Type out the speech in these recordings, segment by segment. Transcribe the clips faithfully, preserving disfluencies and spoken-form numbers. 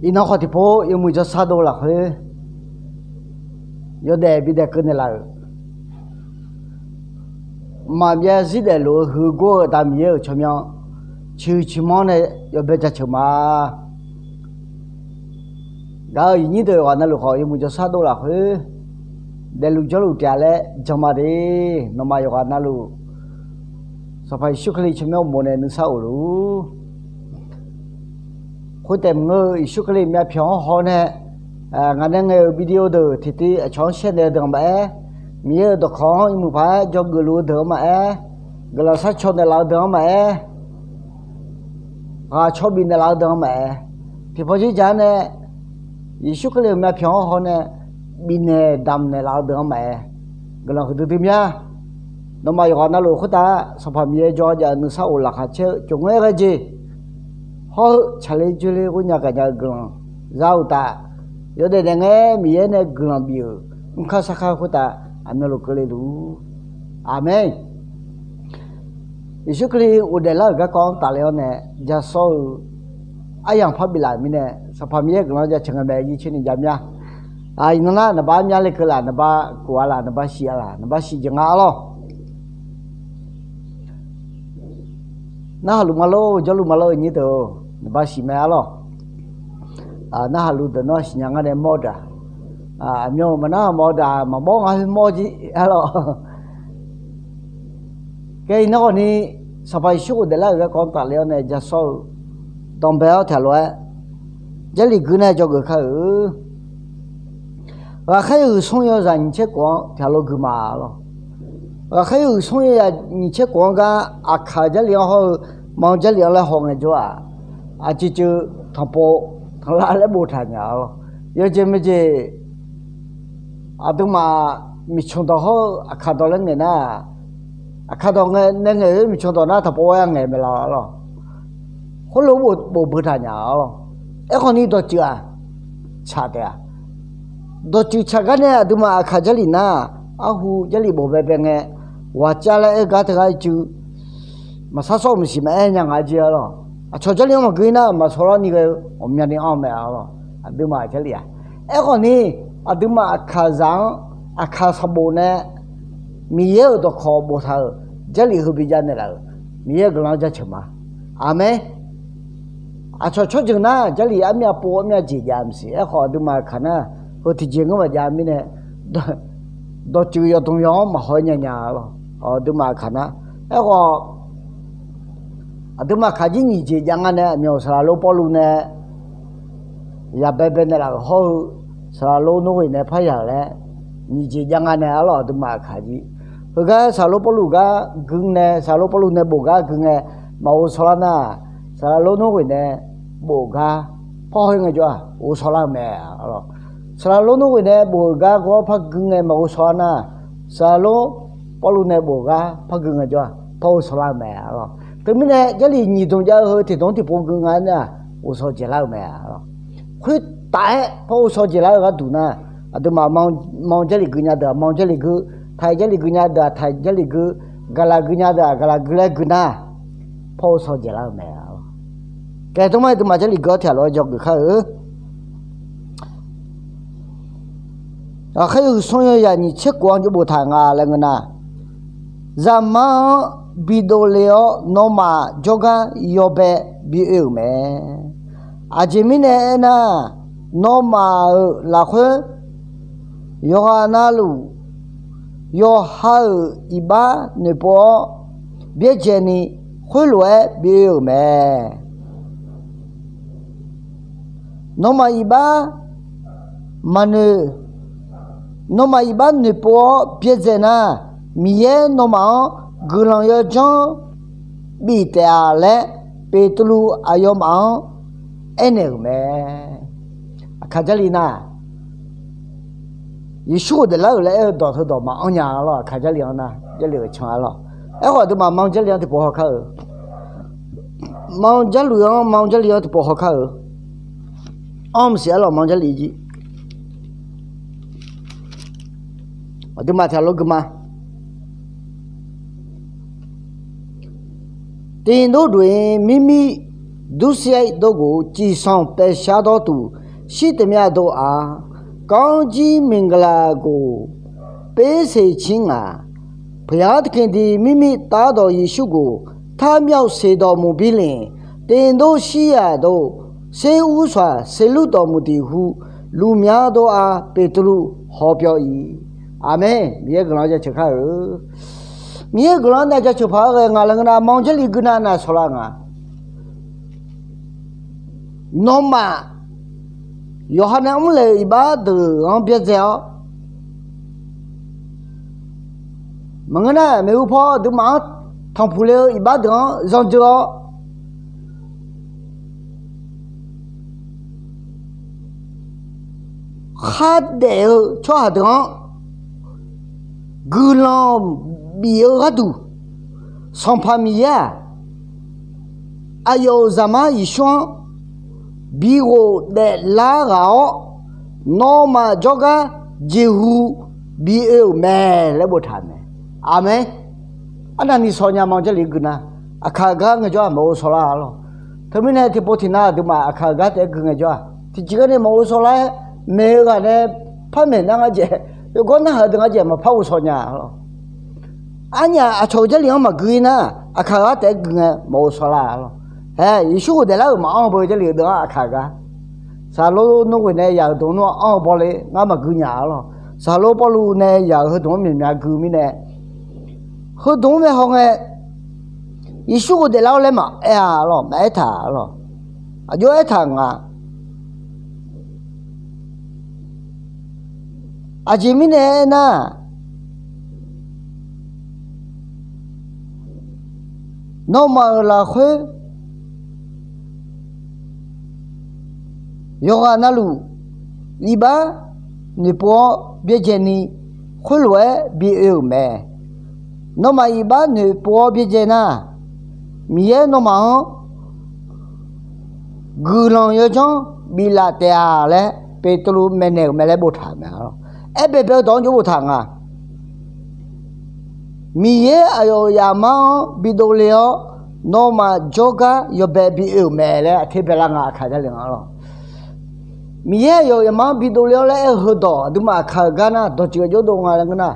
Iqnan khawf tiqpov yawmuiq jawrshar dov lafkhoer, yawdaef bidaef keuv naeqlaf-euq, maqbyav zir daefluf-eu huiqgor-eu aqda Miqyaer-euq tsawrmyanr ciqhuiq ciqmanr nae yawbae jaceuq ma. Gaq-euq iqnyir deuq yawqghaq navluf khawf yawmuiq jawrshar dov lafkhoer, daefluf jawrluf taef-a laer jan ma de. Nawmaf yawqghaq navluf Sanqpaq Yeqsur Kali tsawrmyanr uqmov nae nuisar of luf-ur. Khoertaef maqngeur-eu, Yeqsur Kali myavpyawq-anr haw nae, ngaq nae ngaeq-euq video deuq tiqtiv aqcawq-anr share naeq-eu deuq-anr maqaer, Miqyaer-euq dawqkawq-anr iqmuiq paq-aer dzawgeuf luf-eu deuq-anr maqaer, guiqlanq sharcaw naeqlaf-eu deuq-anr maqaer, ghaq caw bifnaeq laf-eu deuq-anr maqaer, tiqpawf jir jaq-anr nae Yeqsur Kali-euq myavpyawq-anr haw nae bifnaeq damq naeqlaf-eu deuq-anr maqaer, guiqlanq huiqdui dui mya. Nawmaf yawqghaq navluf khoertav Sanqpaq Miqyaer jawrgar jav-eu nuisar of laqkhaq caer-eu tsofngaer ghae jeq hawr-eu tsaqler dzoerler ghoer nya gaq nya-eu guiqlanq za uqtaf, yawdaef daef ngae Miqyaer nae guiqlanq bif-euq mrkar sarkar khoertav aqmyanluf keuvle luf-ur. Aqmeq. Yeqsur Kali ghofdaef lar-euq garkawv-anr tafler-awr nae jasawr-eu aryamq par biflaf-euq mirnae, Sanqpaq Miqyaer guiqlanq jaceuq ngae mae. Yircoer ni jav mya. Iqnan nar naqbar mya le keuv laf, naqbar kof-a laf, naqbar shif-a laf, naqbar shif jeq nga arlawr. Narhaq luf ma lor, jawrluf ma lor-eu nyir deuq-or, naqbar shif mae arlawr. Narhaq luf deuq nawr siqnya ngar nae mawr daq, aqmyan-euq maqnar mawr daq, maqmawr ngar khoer mawr jir arlawr. Kae iqnan khawf ni, Sanqpaq Yeqsur ghofdaef lar-euq garkawv-anr tafler-awr nae jasawr-eu danqbae-awr tiqghaq lof-aer Jarlif gui nae dzawgeuf kar-euq. Ghaqkhaer yawhuiq smr yawzaq nyiq tser khof-anr tiqghaq lof gui ma arlawr. Ghaqkhaer yawhuiq smr yawzaq nyiq tser khof-anr gar Aqkaq Jarlif-anr hawr-eu Manq Jarlif-anr laer haw ngaejawr-aq, aqcuiv cuiv tanqpov tanqlav laer boftaq nya arlawr. Yawjeq maejeq aqduimaf miqcmq dawq hawr-eu Aqkaq dawq laer ngaeq nar, Aqkaq dawq nae ngaeq-eu miqcmq dawq nar tanqpov-aer ngaeq maeqlaf arlawr. Khoerlof bof bof beu taq nya arlawr. Aerkhawf ni dawqtsuif-aq tsaq taef-a. Dawqtsuif tsaq gar nae aqduimaf Aqkaq Jarlif nar, arhu Jarlif bof baebae ngae, ghaq cav laer aer gar teugar cuiv maqsar sawr-eu maqsiq maqaer nya nga jir arlawr. Aqcawq Jarlif-anr maqgui nar maqsawr lar ni ghae-eu ghawqmyani anr-eu mae arlawr. Aqduimaf Jarlif-aq, aerkhawf ni aqduimaf Aqkaqzaq-anr Aqkaq sanqbof nae Miqyaer-euq dawqkawq boftaq-euq Jarlif heu bi jav naeqlaf-euq Miqyaer-euq guiqlanq-anr jaceuq ma. Aqmeq. Aqcawq tsawrjeuq nar Jarlif armyav pov armyav jeq jav maqsiq. Aerkhawf aqduimaf Aqkaq nar heu tiqjeq ngeur maqjav mirnae, dawqtsuif yawqdmq yawq-anr maqhaw-aer nya nya arlawr. Aqduimaf Aqkaq nar, aerkhawf aqduimaf Aqkaq jir nyiq jeq jav nga nae aqmyan-euq Saqlaq lor Pawrluv nae yaq baebae naeqlaf-euq hawr-eu, Saqlaq lor nmr ghoeq nae parya-euq laer nyiq jeq jav nga nae arlawr. Aqduimaf Aqkaq jir heugar Saqlaq lor Pawrluv gar gui nae, Saqlaq lor Pawrluv nae bof gar gui ngae maqghov shawrlar nar, Saqlaq lor nmr ghoeq nae bof gar par haw-ir ngaejawr-aq ghov shawrlar-eu mae arlawr. Saqlaq lor nmr ghoeq nae bof-euq gar ghawr par gui ngae maqghov shawrlar nar, Saqlaq lor Pawrluv nae bof-euq gar par gui ngaejawr-aq par ghov shawrlar-eu mae arlawr. Teumirnae Jarlif nyiq dmq jav-eu heu tiqdmq-anr tiqpov gui nga nar-aq ghov shaw dzaeqlar-eu mae arlawr. Khoertaf-aer par ghov shaw dzaeqlar-eu gharduq nar, aqduimaf Manq Jarlif gui nya deuq-aq Manq Jarlif gui, Taiq Jarlif gui nya deuq-aq Taiq Jarlif gui, Gaqlaq gui nya deuq-aq Gaqlaq gui laer gui nar, par ghov shaw dzaeqlar-eu mae arlawr. Kae tmr-aer aqduimaf Jarlif gui-awr tiqghaq lof-aer dzawgeuf kar-eu. Ghaqkhaer yawhuiq smr yawzaq nyiq tser khof-anr jawrbof taq nga laer ngeur nar, zaqmar-anr bidov le-awr nawmaf jawrgar yawbae bi oe-euq mae. Aqjeq mirnae aernar, nawmaf-euq lafkhoer yawqghaq navluf yawqha-euq iqbax noeqpov-awr byaerdzae ni khoerlof-aer bi oe-euq mae. Nawmaf iqbax maqnoeq, nawmaf iqbax noeqpov-awr byaerdzae nar, Miqyaer nawmaf-anr guiqlanq yawdzanr bif taef-a laer, Beqtuvluv aqyawfmaf-anr aernaeq-euq mae. Aqkaq Jarlif nar, Yeqsur ghofdaef lar-euq laer aer-eu dawq teudawq maqanr nya lawr. Aqkaq Jarlif-anr nar, Jarlif-euq can-a lawr. Aerkhawf aqduimaf Manq Jarlif-anr tiqpov haw kar-eu. Manq Jarlif-anr, Manq Jarlif-anr tiqpov haw kar-eu. Anr maqsiq-a lawr, Manq Jarlif jir. Aqduimaf tiqghaq lof gui ma. Tiqdov dof-iq mirmir ဒုစရိုက်တို့ကို ကြည်ဆောင် ပယ်ရှားသောသူ ရှိသမျှတို့အား ကောင်းကြီးမင်္ဂလာကို ပေးစေခြင်းငှာ ဘုရားသခင်သည် မိမိသားတော်ယေရှုကို ထမြောက်စေတော်မူပြီးလျှင် သင်တို့ရှိရာသို့ ရှေးဦးစွာ စေလွှတ်တော်မူသည်ဟု လူများတို့အား ပေတရု ဟောပြော၏။ အာမင်။ Miqyaer guiqlanq jaceuq kar-eu. Miqyaer guiqlanq nae jaceuq paq-aer ghae nga laer ngeur nar, မောင်ကျိုးလီ guiqlanq nae sawlar nga. Nawmaf yawqha nae mrlaeq-eu iqbax deuq-anr byaerdzae-awr, maqngeur nar maeqhu paw aqduimaf-anr tanqpuq le-eu iqbax deuq-anr zandzeu-awr, khardaef-eu tsawrhaq deuq-anr guiqlanq bif-eu gharduq, Sanqpaq Miqyaer-aq, aqyawf-euq Zaqmar Yeqsur-anr bi ghofdaef lar ghaq-awr, nawmaf jawrgar jeqhu bi oe-euq mae laer boftaq-euq mae. Aqmeq. Arnavni shawnya မောင်ကျိုးလီ guiqlanq, aqkaq-eu gar ngaejawr-aq maqghov shawlar-a lor. Teumirnae tiqpov tiqnav aqduimaf aqkaq-eu gar taef-aer gui ngaejawr-aq, tiqjeq gar nae maqghov shawlar-aer, maeq-eu ghaq nae par maeq nar ngar jaeq, yawgawr narhaq-eu deuq ngar jaeq maqpar ghovshaw nya-a lor. Arnyaf aqcawq-euq Jarlif-anr maqgui nar, aqkaq-eu gar taef-aer gui ngae maqghov shawlar-a lor. Aer, Yeqsur ghofdaef lar-euq maqanr-eu baw-eu Jarlif-eu deuq-anr aqkaq-eu gar, Saqlor noeq ghoeq nae yaq-euq deuq-anr nawr anr-eu bawle ngar maqgui nya-a lor. Saqlor Pawrluv nae yaq-euq heudeuq-anr myaqmyaq gui mirnae, heudeuq-anr mae haw ngae, Yeqsur ghofdaef lar-awr laer maqaer-a lor, maqaer taq-a lor. Aqjox aertaq nga. Aqjeq mirnae aernar, nawmaf-euq lafkhoer yawqghaq navluf iqbax noeqpov-awr byaerdzaeni khoerlof-aer bi oe-euq mae. Nawmaf iqbax noeqpov-awr byaerdzae nar, Miqyaer nawmaf-anr guiqlanq yawdzanr biflaf taef-a laer Beqtuvluv maeqnaeq-euq mae laer boftaq-euq mae. Aer baebae-eu dawq-anr jov boftaq nga. Miqyaer aqyawf-euq zaqmar-anr bidov le-awr, nawmaf jawrgar yawbae bi oe-euq mae laer aqter baelar nga, aqkaq Jarlif-anr lor. Miqyaer aqyawf-euq zaqmar-anr bidov le-awr laer aer-eu heudawq aqduimaf aqkaq-euq gar nar dawqtsuif-aer jawr dov nga laer ngeur nar,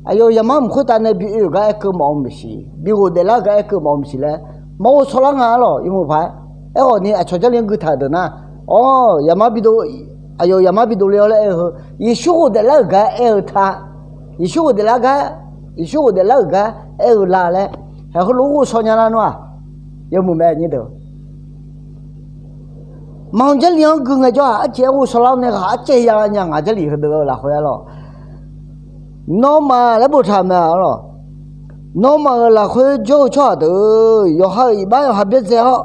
aqyawf-euq zaqmar mq khoertav nae bi oe-euq gar aerkeuv mawf-eu maeqshi, bi ghofdaef lar-eu gar aerkeuv mawf-eu maeqshi laer mawr-eu shawrlar nga-a lor. Yawmuiq paq-aer, aerkhawf ni aqcawq Jarlif-anr guitaq-euq deuq nar, awr, zaqmar bidov, aqyawf-euq zaqmar bidov le-awr laer aer-eu heu, Yeqsur ghofdaef lar-euq gar aer-eu ta, Yeqsur ghofdaef lar gar, Yeqsur ghofdaef lar-euq gar aer-eu la laer, heulof-aer ghovshaw nya lar nawr-aq, yawmuiq mae nyir deuq. Maqanr Jarlif-anr gui ngaejawr-aq, arcaev-aer ghovshaw lar-awr nae ghaq arcaev ya nya ngaq Jarlif heudeuq-eu lafkhoer-aer lor. Nawmaf laer boftaq mae-a lor. Nawmaf-euq lafkhoer jawr-eu tsawrhaq deuq, yawqha-euq iqbax yawqha byaerdzae-awr,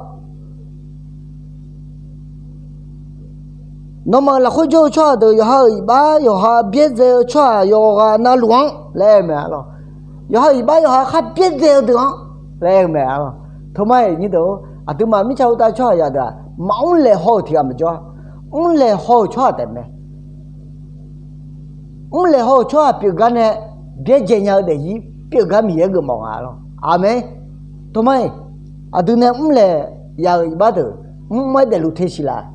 nawmaf-euq lafkhoer jawr-eu tsawrhaq deuq, yawqha-euq iqbax yawqha byaerdzae-eu tsawrhaq yawqghaq navluf-anr laer aer-eu mae-a lor. Yawqha-euq iqbax yawqha khar byaerdzae-eu deuq-anr laer aer-eu mae-a lor. Teumaer nyir deuq-or, aqduimaf mirtsaq khoertav tsawrhaq zaqdeuq-aq, maqmr laeq haw-euq tiq ghaq maqjawr-a. Mrlaeq haw-euq tsawrhaq taef mae. Mrlaeq haw-euq tsawrhaq pyeuf gar nae byaerdzae nya-eu daefzir pyeuf gar Miqyaer geufmawf nga-a lor. Aqmeq. Teumaer, aqdui nae mrlaeq yaf-euq iqbax deuq, mr mr-aer daefluf te siq laf.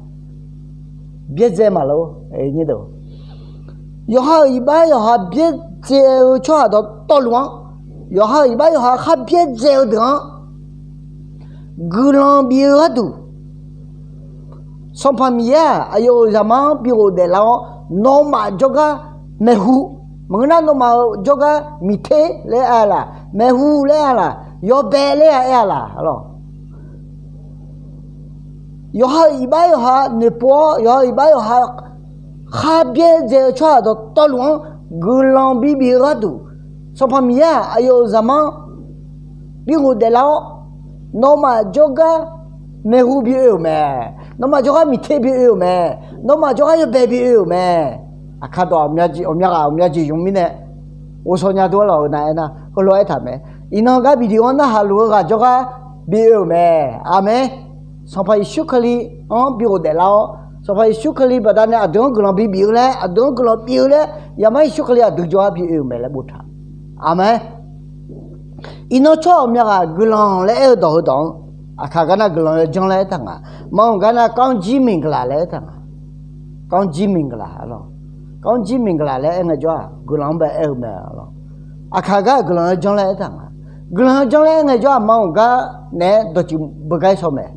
Byaerdzae maqlor. Yawqha-euq iqbax yawqha byaerdzae-eu tsawrhaq dawqtawvluf-anr, yawqha-euq iqbax yawqha khar byaerdzae-eu deuq-anr guiqlanq bif-eu gharduq, Sanqpaq Miqyaer-aq, aqyawf-euq zaqmar-anr bi ghofdaef lar-awr, nawmaf jawrgar maeqhu, maqngeur nar nawmaf-euq jawrgar miqter laer aer-a laq, maeqhu laer aer-a laq, yawbae laer aer-a laq lor. Yawqha-euq iqbax yawqha noeqpov-awr, yawqha-euq iqbax yawqha khar byaerdzae-eu tsawrhaq dawqtawvluf-anr guiqlanq bibif-eu gharduq, Sanqpaq Miqyaer-aq, aqyawf-euq zaqmar-anr bi ghofdaef lar-awr, nawmaf jawrgar maeqhu bi oe-euq mae. Nawmaf jawrgar miqter bi oe-euq mae. Nawmaf jawrgar yawbae bi oe-euq mae. Aqkar dawq ghawqmya ghaq ghawqmya jeq ymq mirnae ghovshaw nya dov-aer lawq-eu nav aernar, heulof-aer aertaq mae. Iqnan gar bideuq-anr narhaq luf-eu ghaq jawrgar bi oe-euq mae. Aqmeq. Sanqpaq Yeqsur Kali-anr bi ghofdaef lar-awr, Sanqpaq Yeqsur Kali baqdanae aqdui-anr guiqlanq bibif-eu laer, aqdui-anr guiqlanq bif-eu laer, zaqmar Yeqsur Kali aqdui jawrgar bi oe-euq mae laer boftaq. Aqmeq. Iqnan tsawrhaq ghawqmya ghaq guiqlanq laer aer-eu dawq heudawq-anr Aqkaq gar nar guiqlanq yawjanr laer aertaq nga. Manq gar nar ကောင်းကြီးမင်္ဂလာ laer aertaq nga. ကောင်းကြီးမင်္ဂလာ arlawq. ကောင်းကြီးမင်္ဂလာ laer aer ngaejawr-aq guiqlanq-anr bae aer-eu mae arlawq. Aqkaq gar-aq guiqlanq yawjanr laer aertaq nga. Guiqlanq yawjanr laer aer ngaejawr-aq manq gar naeq-aer dawqtsuif beugar-ir shaw mae.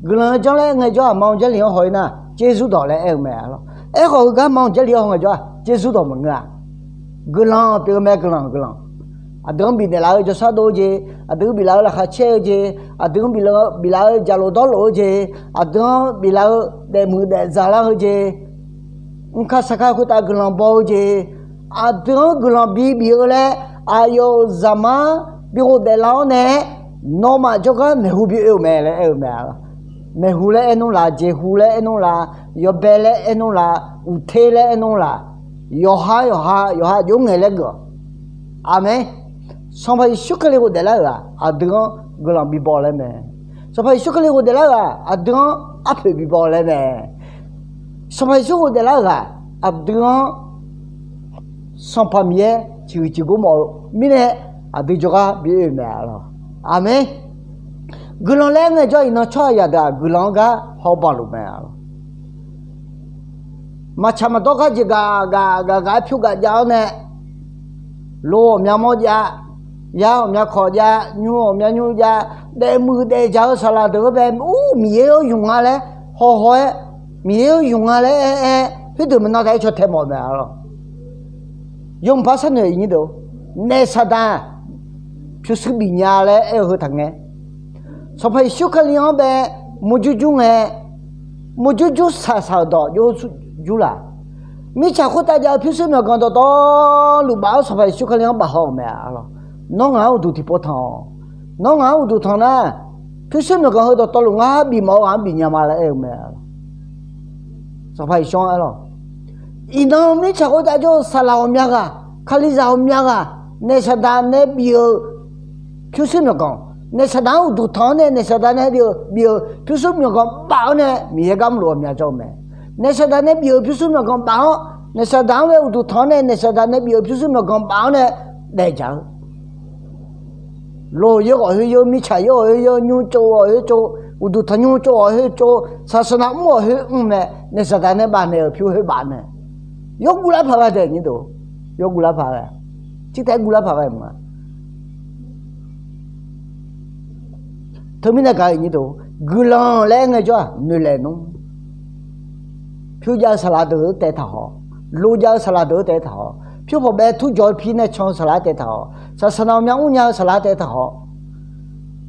Guiqlanq yawjanr laer aer ngaejawr-aq manq Jarlif-anr haw-ir nar ကျေးဇူးတော် laer aer-eu mae arlawq. Aerkhawf heugar manq Jarlif-anr haw ngaejawr-aq ကျေးဇူးတော် maqngeur-a. Guiqlanq pyeuf-eu mae guiqlanq guiqlanq. Aqdui-anr bifnaeq laf-eu jawrshar dov-eu jeq, aqdui-anr bif laf-eu laqkhaq caer-eu jeq, aqdui-anr bif laf-eu jaqlof dawrlof-eu jeq, aqdui-anr bif laf-eu daefmuiq daefzaq lar-eu jeq, mrkar sarkar khoertav guiqlanq baw-eu jeq, aqdui-anr guiqlanq bi bif-eu laer aqyawf-euq zaqmar bi ghofdaef lar-awr nae, nawmaf jawrgar maeqhu bi oe-euq mae laer aer-eu mae. Maeqhu laer aer nmr laf, jeqhu laer aer nmr laf, yawbae laer aer nmr laf, uqte laer aer nmr laf, yawqha yawqha yawqha jov ngaeq laer geuf-awq. Aqmeq. Sanqpaq Yeqsur Kali ghofdaef lar-euq-aq aqdui-anr guiqlanq bi baw laer mae. Sanqpaq Yeqsur Kali ghofdaef lar-euq-aq aqdui-anr arpoeq bi baw laer mae. Sanqpaq Yeqsur ghofdaef lar-euq-aq aqdui-anr Sanqpaq Miqyaer ciqhuiq ciqgor mawf-eu mirnae aqdui jawrgar bi oe-eu mae arlawq. Aqmeq. Guiqlanq laer aer ngaejawr iqnan tsawrhaq yadeuq-aq guiqlanq-anr gar haw banq luf mae arlawq. Maqtsaq maqdawr gar jeq gaq gaq gaq gaq-aer pyur gaq jav-awr nae, lo ghawqmya mawr jav, yar ghawqmya kawq jav, nymr ghawqmya nymr jav, daefmuiq daefjaq-eu saqlaq deuq-anr bae ur Miqyaer-anr ymq nga laer haw haw-aer, Miqyaer-anr ymq nga laer aer aer khoerdeuq maqnar taq-aer caw tae mawf-eu mae arlawq. Yawmuiq par sharnoeq iqnyir deuq, naef saqdaq pyurshuir bif nya laer aer-eu heu taqngae. Sanqpaq Yeqsur Kali-anr bae murjur jur ngae, murjur jur saq saq-euq dawq jov jur laq. Mirtsaq khoertav jav-eu pyurshuir myawqganq dawqtawvluf baf-awr Sanqpaq Yeqsur Kali-anr baf haw-euq mae arlawq. Nawr ngaq-anr uqduq tiqpov tanq-awq. Nawr ngaq-anr uqduq tanq nar, pyurshuir myawqganq heu dawqtawvluf ngar bifmawf-eu ghaq-anr bif nya ma laer aer-eu mae arlawq. Sanqpaq Yeqsur-anr aer lawq. Iqnan mirtsaq khoertav jawr-eu saqlaq ghawqmya ghaq, Kalizaq ghawqmya ghaq, naef saqdaq nae bif-euq pyurshuir myawqganq, naef saqdaq-anr uqduq tanq-awr nae naef saqdaq nae bif-euq pyurshuir myawqganq baf-awr nae Miqyaer gar mrluf ghawqmya jawr-eu mae. Naef saqdaq nae bif-euq pyurshuir myawqganq baf-awr, naef saqdaq-anr bae uqduq tanq-awr nae naef saqdaq nae bif-euq pyurshuir myawqganq baf-awr nae daefjaq-eu Loq yaer ghawq khoer yaer, mirtsaq yaer ghawq khoer yaer, nymr tsov ghawq khoer tsov, uqduq tanqnymr tsov ghawq khoer tsov, saqsaqnav mr ghawq khoer mr mae, naef saqdaq nae bafnaeq-euq pyur khoer baf mae. Yawguv lar paq ghae dae nyir deuq, yawguv lar paq ghae, cirtaef guv lar paq ghae maqnga. Teumirnae gaq-eu nyir deuq, guiqlanq laer aer ngaejawr-aq noeqlaeq nmr. Pyur jav-eu saqlaq deuq-anr taev taq haw, lo jav-eu saqlaq deuq-anr taev taq haw, pyur pawqbae tur jawq-eu pi nae can-eu saqlaq-anr taev taq haw, saqsaqnav ghawqmya mrnya-eu saqlaq-anr taev taq haw.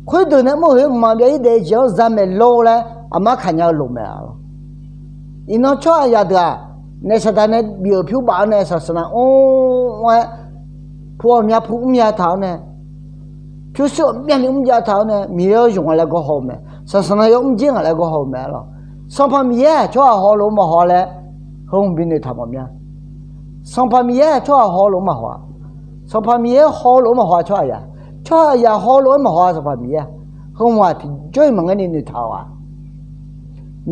Khoerdeuq nae mr-euq khoer mqmaq byav-ir daef-eu jeq-anr zamaeq lor laer aqmar kaq nya-eu loq mae arlawq. Iqnan tsawrhaq yadeuq-aq, naef saqdaq nae bif-euq pyur baf-awr nae saqsaqnav mr-aer, pu ghawqmya pu mrnya taq-awr nae, pyurshuir ghawqmyani mrjav taq-awr nae Miqyaer-anr yawq nga laer gawr haw-eu mae. Saqsaqnav yawmr jer nga laer gawr haw-eu mae arlawq. Sanqpaq Miqyaer-aq tsawrhaq hawlof-aer maqhaw laer, heu hmq binoeq taq mawf mya. Sanqpaq Miqyaer-aq tsawrhaq hawlof-aer maqhaw-a. Sanqpaq Miqyaer hawlof-aer maqhaw-a tsawrhaq yaq. Tsawrhaq yaq hawlof-aer maqhaw-a Sanqpaq Miqyaer-aq. Heu hmq-aq tiqjawr-iq maqngaer ni noeqtaq-awq-aq.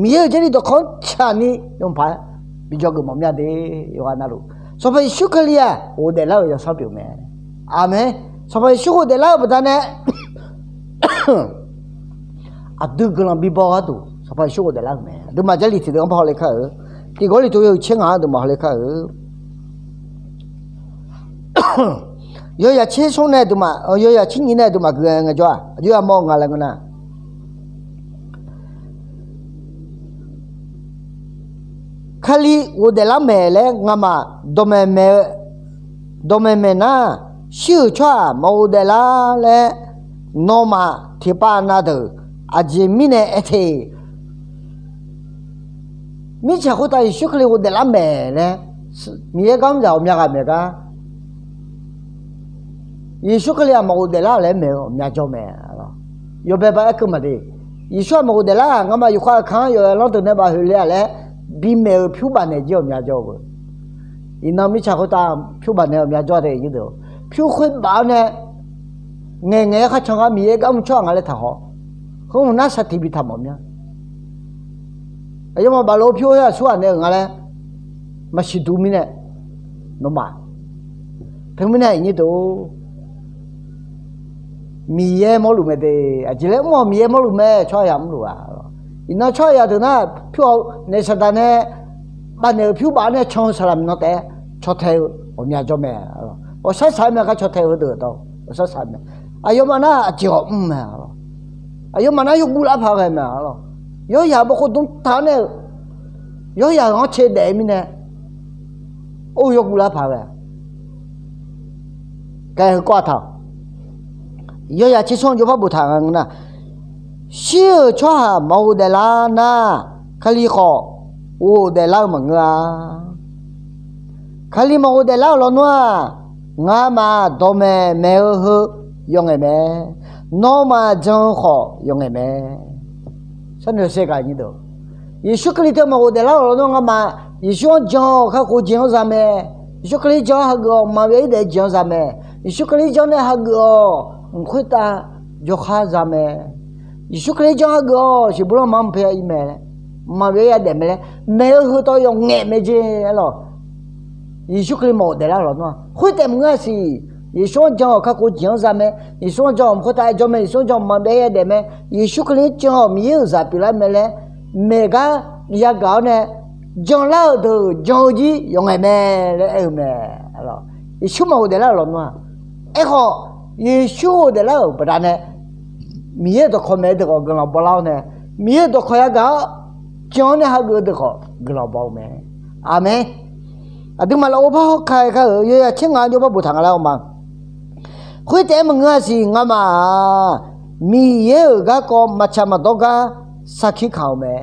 Miqyaer-euq Jarlif dawqkawq-anr tsaqni yawpaq-aer bi jawrgeuf mawf mya de. Yawqghaq navluf Sanqpaq Yeqsur Kali-aq ghofdaef lar-euq yawsanr pyeuf mae. Aqmeq. Sanqpaq Yeqsur ghofdaef lar-eu baqdanae aqdui guiqlanq bibaw gharduq Sanqpaq Yeqsur ghofdaef lar-euq mae. Aqduimaf Jarlif tiqdeuq-anr par hawle kar-eu, tiq Gawrliqtu yawhuiq tser ngaq-anr aqduimaf hawle kar-eu. Yawzaq tser smr nae aqduimaf, yawzaq tser nyiq nae aqduimaf gui ngaejawr-aq, aqjox yamawr-eu nga laer ngeur nar, Kali ghofdaef lar maeq laer ngamaf dawqmaeq maeq-eu, dawqmaeq maeq nar, shir-euq tsawrhaq maqghofdaef lar laer nawmaf tiqpav na deuq aqjeq mirnae aer te. Mirtsaq khoertav Yeqsur Kali ghofdaef lar maeq laer Miqyaer gar mr zaq ghawqmya ghaq maeq gar, Yeqsur Kali-aq maqghofdaef lar laer maeq-eu ghawqmya jawr mae. Yawbae bae aerkeuv maqde. Yeqsur-aq maqghofdaef lar-aq, ngamaf yufkhav-euq ka-anr yawqghaq lanr deuq nae baf huiq le-a laer bimaeq-euq pyur bafnaeq jir ghawqmya jawr-eu. Iqnan mirtsaq khoertav pyur bafnaeq ghawqmya jawr tae nyir deuq, pyur khoer baf-awr nae ngaeqngaeq-aer kharcan gar Miqyaer gar mr tsawrhaq nga laer taqhaw. Heu hmq nar saqtiq bi taq mawf mya. Aqyawfmaf baf lof-eu pyur khoer aqsurghaq nae-euq nga laer maqsiq duq mirnae, nawmaf, teumirnae nyir deuq Miqyaer mawrluf mae de. Aqjeq laer mr-awq, Miqyaer mawrluf mae, tsawrhaqzaq mrluf-a. Iqnan tsawrhaqzaq deuq nar, pyur-awr naeq saqdaq nae bafnaeq-euq pyur baf-awr nae can-eu saqlaq miqnan taef-aer caw tae-eu ghawqmya jawr mae. Ghawqshar saq-aer mae, gar caw tae-eu heudeuq dawq ghawqshar saq mae. Aqyawfmaf nar aqjeq ghawq mr mae. Aqyawfmaf nar yawguv lar paq ghae mae. Yawryaq bawkhov dmr taq-awr nae-eu, yawryaq-euq anr cae daef-eu mirnae, or yawguv lar paq ghae. Kae heu kawv-a taq-awq. Yawzaq tser smr-anr jawrpar boftaq nga ngeur nar, shir-euq tsawrhaq maqghof daeflar nar, Kali khawf ghofdaef lar-eu maqngeur-a. Kali maqghof daeflar-euq lawnmr-aq, ngamaf dawqmaeq maeq-eu heu yawf ngaeq mae. Nawmaf jan-eu khawf yawf ngaeq mae. Sharnoeq saer gaq nyir deuq, Yeqsur Kali teu maqghof daeflar-euq lawnmr-aq, ngamaf Yeqsur-anr jan-awq kakhof jeq-anr za mae. Yeqsur Kali jan-awr hageuf-awq, maqbyav ir daef-eu jeq-anr za mae. Yeqsur Kali janr nae hageuf-awq, mq khoertav jawrkhar za mae. Yeqsur Kali janr hageuf-awq, siqbur lanma mqpae ya ir mae laer, maqbyav ir ya daef mae laer maeq-eu heu tawv yawf ngaeq mae jeq aer lawq. Yeqsur Kali maqghof daeflar-euq lawnmr-aq khoertaef maqngeur-a siq. Yeqsur-anr jan-awq kakhof jeq-anr za mae. Yeqsur-anr jan-awq mq khoertav jawr mae. Yeqsur-anr jan-awq maqbyav ir ya daef mae. Yeqsur Kali-anr jan-awq Miqyaer-euq zaq pyeuflar mae laer maeq gar yagaq-awr nae, janlar-euq deuq jan-eu jir yawf ngaeq mae laer aer-eu mae. Yeqsur maqghof daeflar-euq lawnmr-aq, aerkhawf Yeqsur ghof daeflar-euq baqdanae, Miqyaer-euq dawqkawq maeq-eu deuq khawf guiqlanq bawlar-awr nae, Miqyaer-euq dawqkawq yagaq-awr jan-awr nae hageuf-eu deuq khawf guiqlanq baw-eu mae. Aqmeq. Aqduimaf lafov par hawr ka-aer kar-euq yawzaq tser ngaq-anr jawrpar boftaq nga laer-awr ma. Khoertaef-aer maqngeur-a siq, ngamaf-aq Miqyaer-euq garkawv maqtsaq maqdawr gar sarkir kaq-euq mae.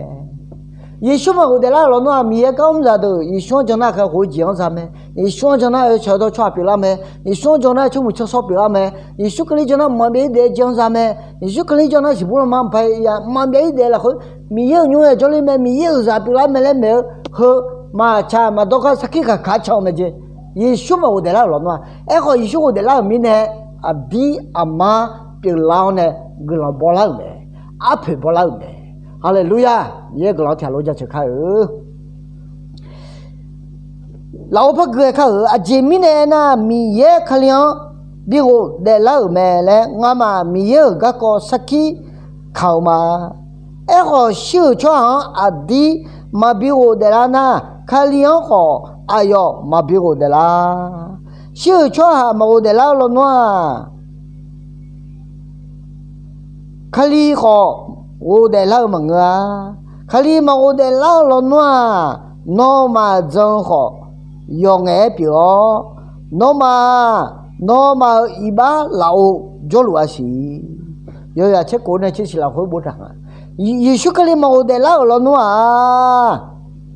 Yeqsur maqghof daeflar-euq lawnmr-aq, Miqyaer gar mr zaqdeuq Yeqsur-anr jan nar kakhof-eu jeq-anr za mae. Yeqsur-anr jan nar yawtsaq yawdawr tsawrhaq pyeuflar mae. Yeqsur-anr jan nar tsawrmuiq tsawrshawr pyeuflar mae. Yeqsur Kali jan nar mqmaq byav ir daef-eu jeq-anr za mae. Yeqsur Kali jan nar siqbur lanma mqpae ya mqmaq byav ir daef lafkhoer Miqyaer-euq nymr-aer jawrler mae. Miqyaer-euq zaq pyeuflar mae laer maeq-eu heu maqtsaq maqdawr gar sarkir kaq kaq-aer can-eu mae jeq. Yeqsur maqghof daeflar-euq lawnmr-aq, aerkhawf Yeqsur ghof daeflar-euq mirnae, aqdir aqmar pyeuflar-awr nae guiqlanq bawlar-euq mae. Arpoeq bawlar-euq mae. Haleluya! Miqyaer guiqlanq-anr tiqghaq lof jaceuq kar-eu. Lafov par gui-aer kar-euq. Aqjeq mirnae aernar, Miqyaer Kali-anr bi ghofdaef lar-euq mae laer ngamaf Miqyaer-euq garkawv sarkir kaq-eu ma. Aerkhawf shir-euq tsawrhaq-anr aqdir maqbi ghofdaef lar nar, Kali-anr khawf aqyawf maqbi ghofdaef lar. Shir-euq tsawrhaq maqghofdaef lar-eu lawnmr-aq, Kali khawf ghofdaef lar-eu maqngeur-a. Kali maqghofdaef lar-eu lawnmr-aq, nawmaf jan-eu khawf yawf ngaef-aer pyeuf-awr, nawmaf, nawmaf-euq iqbax lafov jawrluf-a siq. Yawzaq tser kof nae tser siq lafkhoer boftaq nga. Yeqsur Kali maqghofdaef lar-euq lawnmr-aq,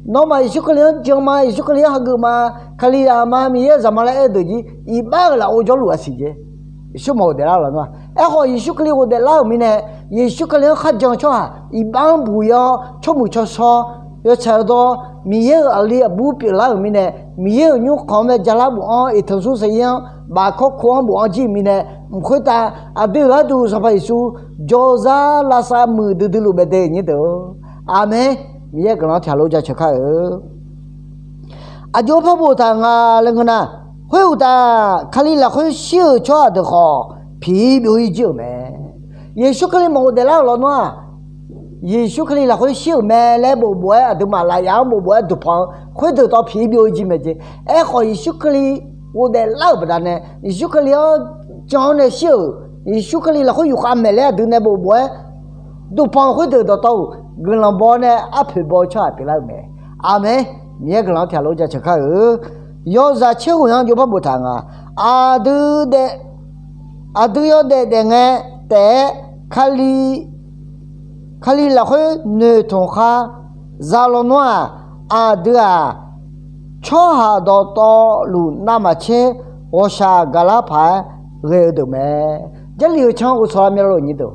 nawmaf Yeqsur Kali-anr jan ma, Yeqsur Kali-anr hageuf ma, Kali zaq ma, Miqyaer-euq zaq ma laer aer-eu deuq jir iqbax-euq lafov jawrluf-a siq jeq. Yeqsur maqghofdaef lar-eu lawnmr-aq, aerkhawf Yeqsur Kali ghofdaef lar-euq mirnae, Yeqsur Kali-anr kharjan-eu tsawrhaq iqbax-anr buq ir-awr tsawrmuiq tsawrshawr yawtsaq yawdawr Miqyaer-euq aqli aqbur pyeuflar-euq mirnae, Miqyaer-euq nymrkhanq-anr mae jalar bofanr iqtanq smr sair-anr bafkawr ko-anr bofanr jir-euq mirnae, mq khoertav aqdui-euq gharduq Sanqpaq Yeqsur jawrzar lavsav muiq duidui luf bae de nyir deuq-or. Aqmeq. Miqyaer guiqlanq-anr tiqghaq lof jaceuq kar-eu. Aqjox par boftaq nga laer ngeur nar, khoeruqtaf Kali lafkhoer shir-euq tsawrhaq deuq khawf piq-ir byov-ir jir-euq mae. Yeqsur Kali maqghofdaef lar-euq lawnmr-aq, Yeqsur Kali lafkhoer shir-euq mae laer bofbof-aer aqduimaf lafyaf-anr bofbof-aer duqpanq-eu khoerdeuq tawv piq-ir byov-ir jir mae jeq. Aerkhawf Yeqsur Kali ghofdaef lar-euq baqdanae, Yeqsur Kali-anr jan-awr nae shir-euq, Yeqsur Kali lafkhoer yufkhav maeq laer aqdui nae bofbof-aer duqpanq-eu khoerdeuq dawqtawv-euq guiqlanq baw-awr nae arpoeq baw-eu tsawrhaq pyeuflar-euq mae. Aqmeq. Miqyaer guiqlanq-anr tiqghaq lof jaceuq kar-eu. Yawzaq tser ghoeq-anr jov par boftaq nga. Aqdui daef, aqdui yawdaef daefngae taef-aer Kali, Kali lafkhoer noeqtmq khar za lawnmr-aq, aqdui-aq tsawrhaq dawqtawvluf navmaqtser ghawqshaq gaqlar paq-aer ghae-eu deuq mae. Jarlif-euq can ghofsawq lar mya lof nyir deuq.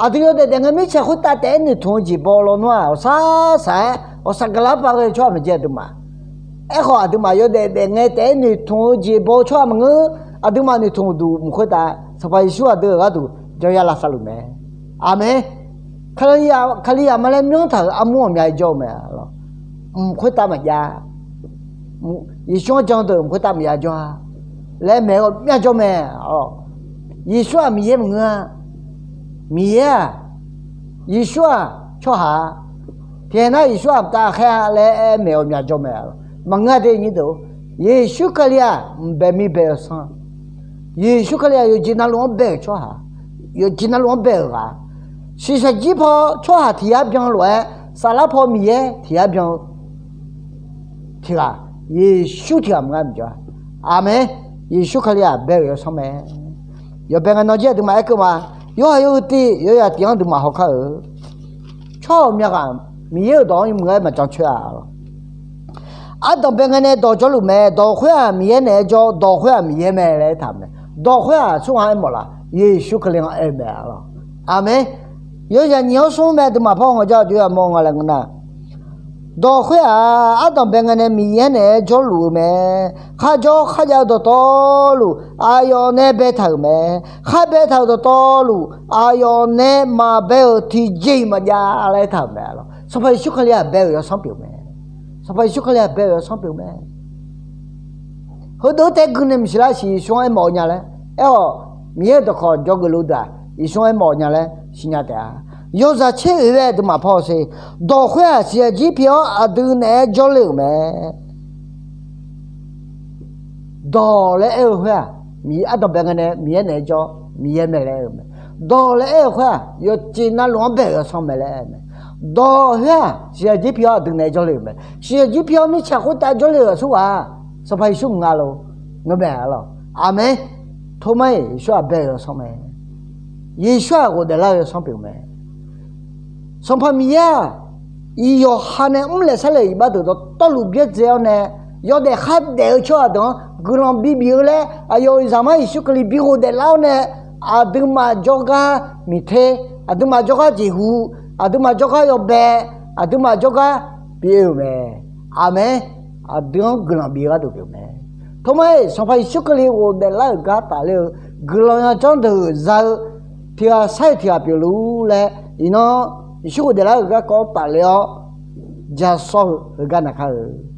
Aqdui yawdaef daefngae mirtsaq khoertav taef-aer noeqtmq-eu jeq baw lawnmr-aq, ghawqshaq saq-aer ghawqshaq gaqlar paq ghae-eu tsawrhaq maqjav aqduimaf. Aerkhawf aqduimaf yawdaef daefngae taef-aer noeqtmq-eu jeq baw-eu tsawrhaq maqngeur. Aqduimaf noeqtmq duq mq khoertav Sanqpaq Yeqsur aqdui-euq gharduq janya lavsav luf mae. Aqmeq. Kalizaq ma laer myanrtaq-euq armur ghawqmya jawr-eu mae. Mq khoertav maqjav. Yeqsur-anr jan deuq mq khoertav maqya jawr-a laer maeq-eu ghawqmya jawr mae. Yeqsur-aq Miqyaer maqngeur-a. Miqyaer-aq, Yeqsur-aq tsawrhaq-a. Tiqkhaeq nar Yeqsur-aq mqtav khaer-a laer aer maeq-awq myaq jawr mae. Maqngeur-a de nyir deuq-or. Yeqsur Kali-aq mqbae mir bae-eu yawsanr. Yeqsur Kali-aq yawqjeq navluf-anr bae-euq tsawrhaq, yawqjeq navluf-anr bae-euq ghaq. Shiqshaq jir paw tsawrhaq tiq yar byan lof-aer, saflar paw Miqyaer tiq yar byan-eu tiq ghaq, Yeqsur tiq ghaq maqngar maqjawr-a. Aqmeq. Yeqsur Kali-aq bae-euq yawsanr mae. Yawbae ngae nan jir aqduimaf aerkeuv ma. Yorhaq yawhuiq tiq yawzaq tiq-anr duimaf hawkar-euq. Tsawrhaq-euq myavghaq Miqyaer-euq dawq-anr yawmuiq-aer maqjan coer-a lawq. Ardanqbae ngae nae dawq jawrluf mae. Dawq khoer-aq Miqyaer naeq-aer jawr. Dawq khoer-aq Miqyaer mae laer aertaq-euq mae. Dawq khoer-aq tsawrhaq-anr aermawf laf, Yeqsur Kali-anr aer-eu mae lawq. Aqmeq. Yawzaq nyiq-anr smr mae. Duimaf paw ngae jar aqjox yamawr nga laer ngeur nar, dawq khoer-aq ardanqbae ngae nae Miqyaer naeq-aer jawrluf-eu mae. Kharjawr kharjav-eu dawqtawvluf aqyawf nae baetaq-euq mae. Khar baetaq-euq dawqtawvluf aqyawf nae maqbae-euq tiqjeq-iq maqjav laer aertaq-euq mae lawq. Sanqpaq Yeqsur Kali-aq bae-euq yawsanr pyeuf mae. Sanqpaq Yeqsur Kali-aq bae-euq yawsanr pyeuf mae. Heudeuq taef gui nae maqsiq lar siq Yeqsur-anr aermawf-eu nya laer aer-awq. Miqyaer-euq dawqkawq dzawgeuf luf deuq-aq Yeqsur-anr aermawf-eu nya laer siqnya taef-a. Yawzaq tser oeq ghae duimaf paw-eu sher. Dawq khoer-aq shiqshaq jir pi-awr aqdui naeq-aer jawrle-euq mae. Dawq laer aer-eu khoer-aq, ardanqbae ngae nae Miqyaer naeq-aer jawr, Miqyaer mae laer aer-eu mae. Dawq laer aer-eu khoer-aq yawqjeq navluf-anr bae-euq yawsanr mae laer aer-eu mae. Dawq khoer-aq shiqshaq jir pi-awr aqdui naeq-aer jawrle-euq mae. Shiqshaq jir pi-awr mirtsaq khoertav jawrle-euq aqsurghaq-aq Sanqpaq Yeqsur maqnga lor. Ngeur mae-a lawq. Aqmeq. Tormar-iq Yeqsur-aq bae-euq yawsanr mae. Yeqsur-aq ghofdaef lar-eu yawsanr pyeuf mae. Sanqpaq Miqyaer-aq, iq yawqha nae mrlaeq sarlaeq iqbax deuq dawqtawvluf byaerdzae-awr nae, yawdaef khardaef-eu tsawrhaq deuq-anr guiqlanq bibif-eu laer aqyawf-euq Zaqmar Yeqsur Kali bi ghofdaef lar-awr nae, aqduimaf jawrgar miqter, aqduimaf jawrgar jeqhu, aqduimaf jawrgar yawbae, aqduimaf jawrgar bi oe-euq mae. Aqmeq. Aqdui-anr guiqlanq bif-eu gharduq pyeuf mae. Tormar-iq Sanqpaq Yeqsur Kali ghofdaef lar-euq gar tafler-eu guiqlanq yanjanr deuq za-eu tiq ghaq sar-iq tiq ghaq pyeuf luf laer iqnan Yeqsur ghofdaef lar-euq garkawv-anr tafler-awr ja sawr-eu heugar naqkar-eu